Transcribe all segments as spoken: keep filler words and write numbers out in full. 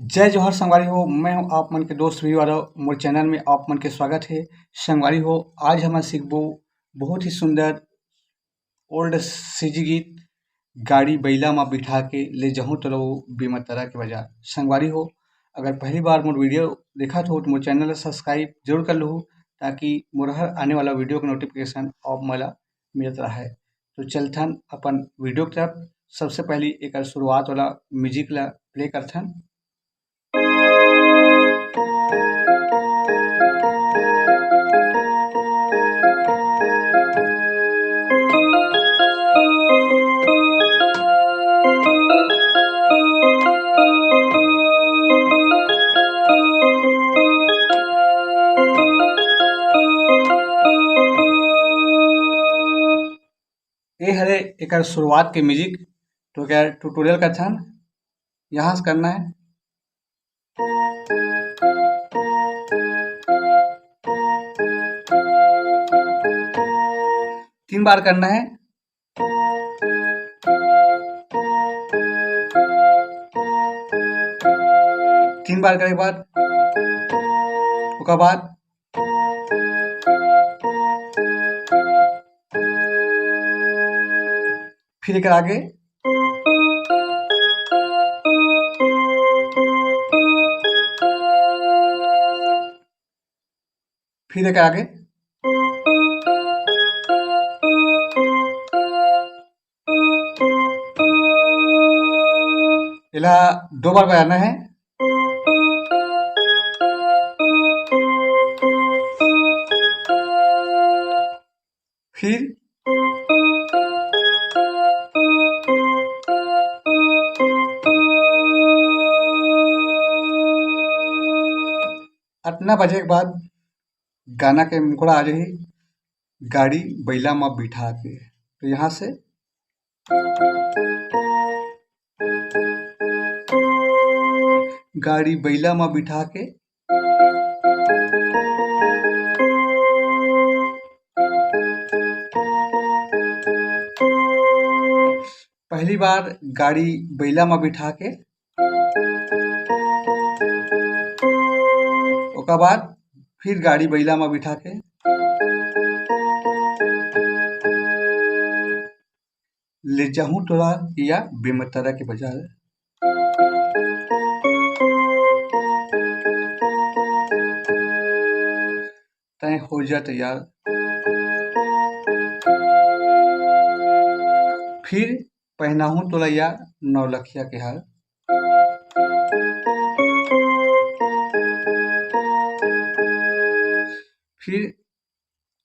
जय जोहार संगवारी हो, मैं हूं आप मन के दोस्त वीरू यादव। मोर चैनल में आप मन के स्वागत है। संगवारी हो, आज हमन सीखबो बहुत ही सुंदर ओल्ड सीजी गीत, गाड़ी बइला म बिठा के ले जहूं तोला वो बेमतरा के बाजार। संगवारी हो, अगर पहली बार मोर वीडियो देखत हो तो मोर चैनल ला सब्सक्राइब जरूर कर लहू, ताकि मोर हर आने वाला वीडियो के नोटिफिकेशन आप मन ला मिलत रहे। तो चलथन अपन वीडियो की तरफ। सबसे पहली एकर शुरुआत वाला म्यूजिक ला प्ले करथन। ये हरे एकर शुरुआत के म्यूजिक। तो एकर ट्यूटोरियल कथन, यहाँ से करना है। तीन बार करना है। तीन बार करे के बाद, ओकर बाद फिर एकर आगे। फिर एकर आगे। एला दो बार बजाना है। फिर अतना बजे के बाद गाना के मुखड़ा आ जाही, गाड़ी बैला म बिठा के। तो यहाँ से गाड़ी बैला म बिठा के। पहली बार गाड़ी बैला म बिठा के, ओकर बाद फिर गाड़ी बैला म बिठा के, ले जाहूं तोला या बेमतरा के बाजार। तय हो जा तैयार। फिर पहनाहूं तोला या नौलखिया के हार। फिर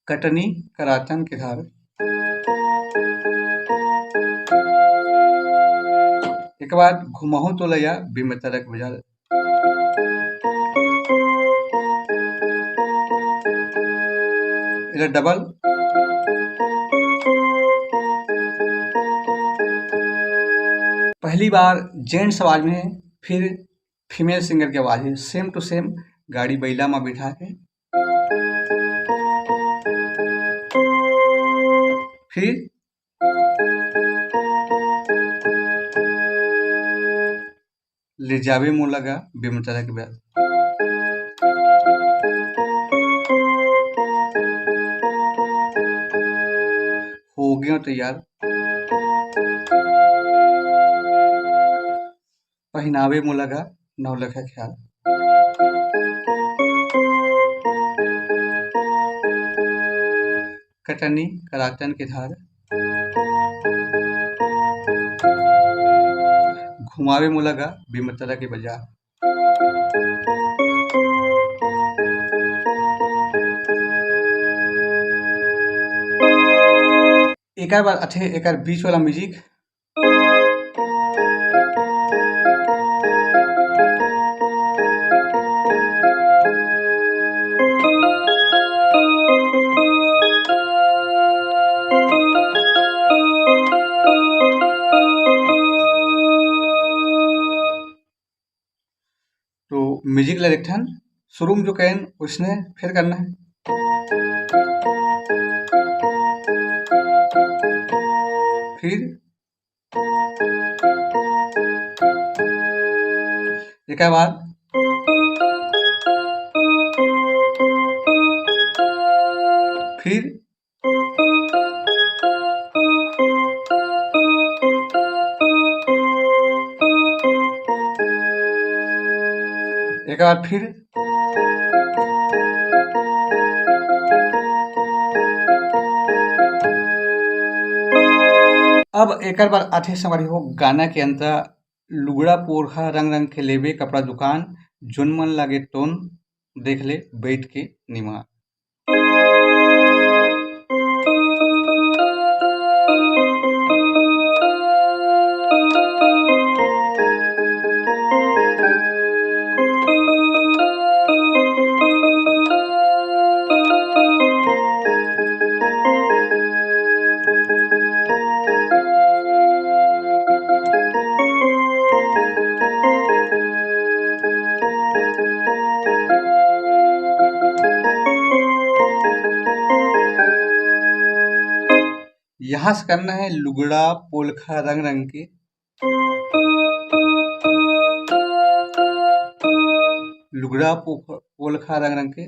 कटनी करातन के धार। एक बार घुमाहूं तोला या बेमतरा के बाजार। एला डबल। पहली बार जेंट्स आवाज में, फिर फीमेल सिंगर के आवाज है, सेम टू सेम गाड़ी बैला म बिठा के। फिर ले जावे मोला गा बेमतरा के बाजार। हो गयो तैयार। पहनावे मोला गा नौलखा के हार। कटनी करातन के धार। घुमावे मोला गा बेमतरा के बाजार। एकर बाद अथे एकर बीच वाला म्यूजिक। तो म्यूजिक ला एक ठन शुरू में जो कहेन उसने फिर करना है। फिर एकर बाद फिर एकर बाद फिर अब एकर बाद आथे संगवारी हो गाना के अंतरा, लुगड़ा पोलखा रंग रंग के लेबे कपड़ा दुकान, जोन मन लागे तोन देख ले बैठ के निमा। यहाँ से करना है लुगड़ा पोलखा रंग रंग के, लुगड़ा पोख-, पोलखा रंग रंग के,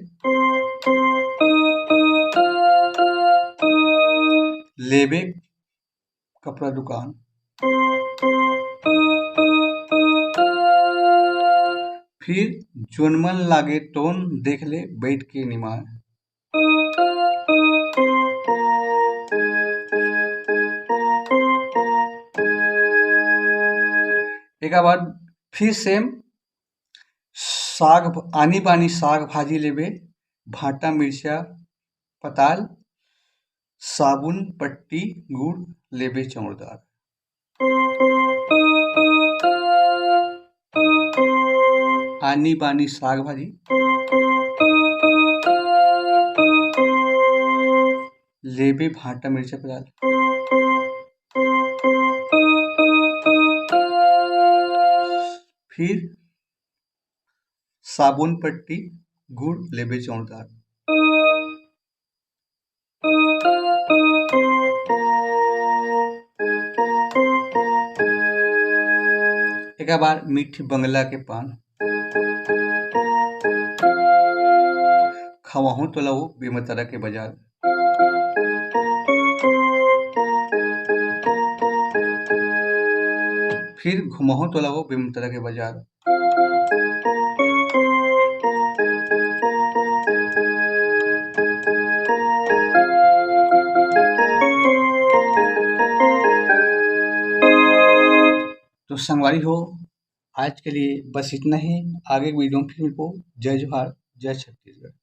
लेबे कपड़ा दुकान। फिर जोन मन लागे तोन देख ले बैठ के निमाय। एकर बाद फिर सेम साग, आनी बानी साग भाजी लेबे, भांटा मिर्चा पताल, साबुन पट्टी गुड़ लेबे चौड़दार। आनी बानी साग भाजी लेबे भांटा मिर्चा पताल। फिर साबुन पट्टी गुड़ लेबे चौड़दार। एकर बाद मीठी बंगला के पान, खवाहूँ तोला वो बेमतरा के बाजार। फिर घुमाहूँ तोला वो बेमतरा के बाजार। तो संगवारी हो, आज के लिए बस इतना ही। आगे के वीडियो में फिर मिलबो। जय जोहार, जय छत्तीसगढ़।